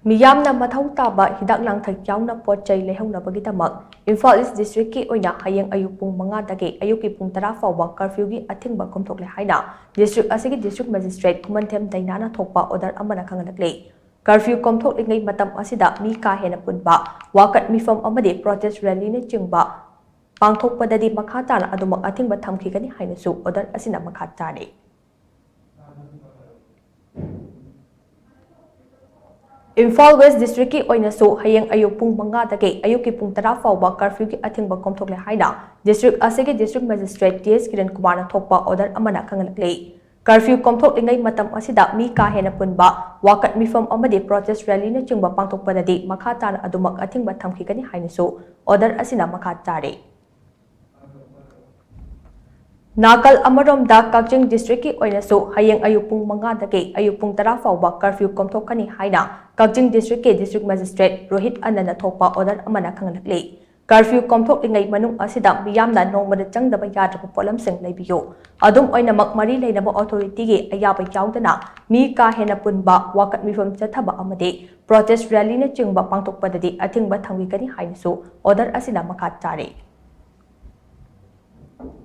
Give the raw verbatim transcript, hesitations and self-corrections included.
ꯃꯤꯌꯥꯝꯅ ꯃꯊꯧ ꯇꯥꯕ ꯍꯤꯗꯥꯛ ꯂꯥꯡꯊꯛ ꯌꯥꯎꯅ ꯄꯣꯠ ꯆꯩ ꯂꯩꯍꯧꯅꯕꯒꯤꯗꯃꯛ ꯏꯝꯐꯥꯜ ꯏꯁ ꯗꯤꯁꯇ꯭ꯔꯤꯛꯀꯤ ꯑꯣꯏꯅ ꯍꯌꯦꯡ ꯑꯌꯨꯛ ꯄꯨꯡ ꯃꯉꯥꯗꯒꯤ ꯑꯌꯨꯛꯀꯤ ꯄꯨꯡ ꯇꯔꯥ ꯐꯥꯎꯕ ꯀꯔꯐ꯭ꯌꯨꯒꯤ ꯑꯊꯤꯡꯕ ꯀꯣꯝꯊꯣꯛꯂꯦ ꯍꯥꯏꯅ ꯗꯤꯁꯇ꯭ꯔꯤꯛ ꯑꯁꯤꯒꯤ ꯗꯤꯁꯇ꯭ꯔꯤꯛ ꯃꯦꯖꯤꯁꯇ꯭ꯔꯦꯠ ꯈꯨꯃꯟꯊꯦꯝ ꯗꯩꯅꯥꯅ ꯊꯣꯛꯄ ꯑꯣꯔꯗꯔ ꯑꯃꯅ ꯈꯪꯍꯜꯂꯛꯂꯤ꯫ ꯀꯔꯐ꯭ꯌꯨ ꯀꯣꯝꯊꯣꯛꯂꯤꯉꯩ ꯃꯇꯝ ꯑꯁꯤꯗ ꯃꯤ ꯀꯥ ꯍꯦꯟꯅ ꯄꯨꯟꯕ, ꯋꯥꯀꯠ ꯃꯤꯐꯝ ꯑꯃꯗꯤ ꯄ꯭ꯔꯣꯇꯦꯁ ꯔꯦꯂꯤꯅꯆꯤꯡꯕ ꯄꯥꯡꯊꯣꯛꯄꯗꯗꯤ ꯃꯈꯥ ꯇꯥꯅ ꯑꯗꯨꯃꯛ ꯑꯊꯤꯡꯕ ꯊꯝꯈꯤꯒꯅꯤ ꯍꯥꯏꯅꯁꯨ ꯑꯣꯔꯗꯔ ꯑꯁꯤꯅ ꯃꯈꯥ ꯇꯥꯔꯤ꯫ ꯏꯝꯐꯥꯜ ꯋꯦꯁ ꯗꯤꯁꯇ꯭ꯔꯤꯛꯀꯤ ꯑꯣꯏꯅꯁꯨ ꯍꯌꯦꯡ ꯑꯌꯨꯛ ꯄꯨꯡ ꯃꯉꯥꯗꯒꯤ ꯑꯌꯨꯛꯀꯤ ꯄꯨꯡ ꯇꯔꯥ ꯐꯥꯎꯕ ꯀꯔꯐ꯭ꯌꯨꯒꯤ ꯑꯊꯤꯡꯕ ꯀꯣꯝꯊꯣꯛꯂꯦ ꯍꯥꯏꯅ ꯗꯤꯁꯇ꯭ꯔꯤꯛ ꯑꯁꯤꯒꯤ ꯗꯤꯁꯇ꯭ꯔꯤꯛ ꯃꯦꯖꯤꯁꯇ꯭ꯔꯦꯠ ꯇꯤ ꯑꯦꯁ ꯀꯤꯔꯟ ꯀꯨꯃꯥꯔꯅ ꯊꯣꯛꯄ ꯑꯣꯔꯗꯔ ꯑꯃꯅ ꯈꯪꯍꯜꯂꯛꯂꯤ꯫ ꯀꯔꯐ꯭ꯌꯨ ꯀꯣꯝꯊꯣꯛꯂꯤꯉꯩ ꯃꯇꯝ ꯑꯁꯤꯗ ꯃꯤ ꯀꯥ ꯍꯦꯟꯅ ꯄꯨꯟꯕ, ꯋꯥꯀꯠ ꯃꯤꯐꯝ ꯑꯃꯗꯤ ꯄ꯭ꯔꯣꯇꯦꯁ ꯔꯦꯂꯤꯅꯆꯤꯡꯕ ꯄꯥꯡꯊꯣꯛꯄꯗꯗꯤ ꯃꯈꯥ ꯇꯥꯅ ꯑꯗꯨꯃꯛ ꯑꯊꯤꯡꯕ ꯊꯝꯈꯤꯒꯅꯤ ꯍꯥꯏꯅꯁꯨ ꯑꯣꯔꯗꯔ ꯑꯁꯤꯅ ꯃꯈꯥ ꯇꯥꯔꯤ꯫ ꯅꯥꯀꯜ ꯑꯃꯔꯣꯝꯗ ꯀꯛꯆꯤꯡ ꯗꯤꯁꯇ꯭ꯔꯤꯛꯀꯤ ꯑꯣꯏꯅꯁꯨ ꯍꯌꯦꯡ ꯑꯌꯨꯛ ꯄꯨꯡ ꯃꯉꯥꯗꯒꯤ ꯑꯌꯨꯛ ꯄꯨꯡ ꯇꯔꯥ ꯐꯥꯎꯕ ꯀꯔꯐ꯭ꯌꯨ ꯀꯣꯝꯊꯣꯛꯀꯅꯤ ꯍꯥꯏꯅ ꯀꯛꯆꯤꯡ ꯗꯤꯁꯇ꯭ꯔꯤꯛꯀꯤ ꯗꯤꯁꯇ꯭ꯔꯤꯛ ꯃꯦꯖꯤꯁꯇ꯭ꯔꯦꯠ ꯔꯣꯍꯤꯠ ꯑꯅꯟꯅ ꯊꯣꯛꯄ ꯑꯣꯔꯗꯔ ꯑꯃꯅ ꯈꯪꯍꯜꯂꯛꯂꯤ꯫ ꯀꯔꯐ꯭ꯌꯨ ꯀꯣꯝꯊꯣꯛꯂꯤꯉꯩ ꯃꯅꯨꯡ ꯑꯁꯤꯗ ꯃꯤꯌꯥꯝꯅ ꯅꯣꯡꯃꯗ ꯆꯪꯗꯕ ꯌꯥꯗ꯭ꯔꯕ ꯄꯣꯠꯂꯝꯁꯤꯡ ꯂꯩꯕꯤꯌꯨ꯫ ꯑꯗꯨꯝ ꯑꯣꯏꯅꯃꯛ, ꯃꯔꯤ ꯂꯩꯅꯕ ꯑꯣꯊꯣꯔꯤꯇꯤꯒꯤ ꯑꯌꯥꯕ ꯌꯥꯎꯗꯅ ꯃꯤ ꯀꯥ ꯍꯦꯟꯅ ꯄꯨꯟꯕ, ꯋꯥꯀꯠ ꯃꯤꯐꯝ ꯆꯠꯊꯕ ꯑꯃꯗꯤ ꯄ꯭ꯔꯣꯇꯦꯁ ꯔꯦꯂꯤꯅꯆꯤꯡꯕ ꯄꯥꯡꯊꯣꯛꯄꯗꯗꯤ ꯑꯊꯤꯡꯕ ꯊꯝꯈꯤꯒꯅꯤ ꯍꯥꯏꯅꯁꯨ ꯑꯣꯔꯗꯔ ꯑꯁꯤꯅ ꯃꯈꯥ ꯇꯥꯔꯤ꯫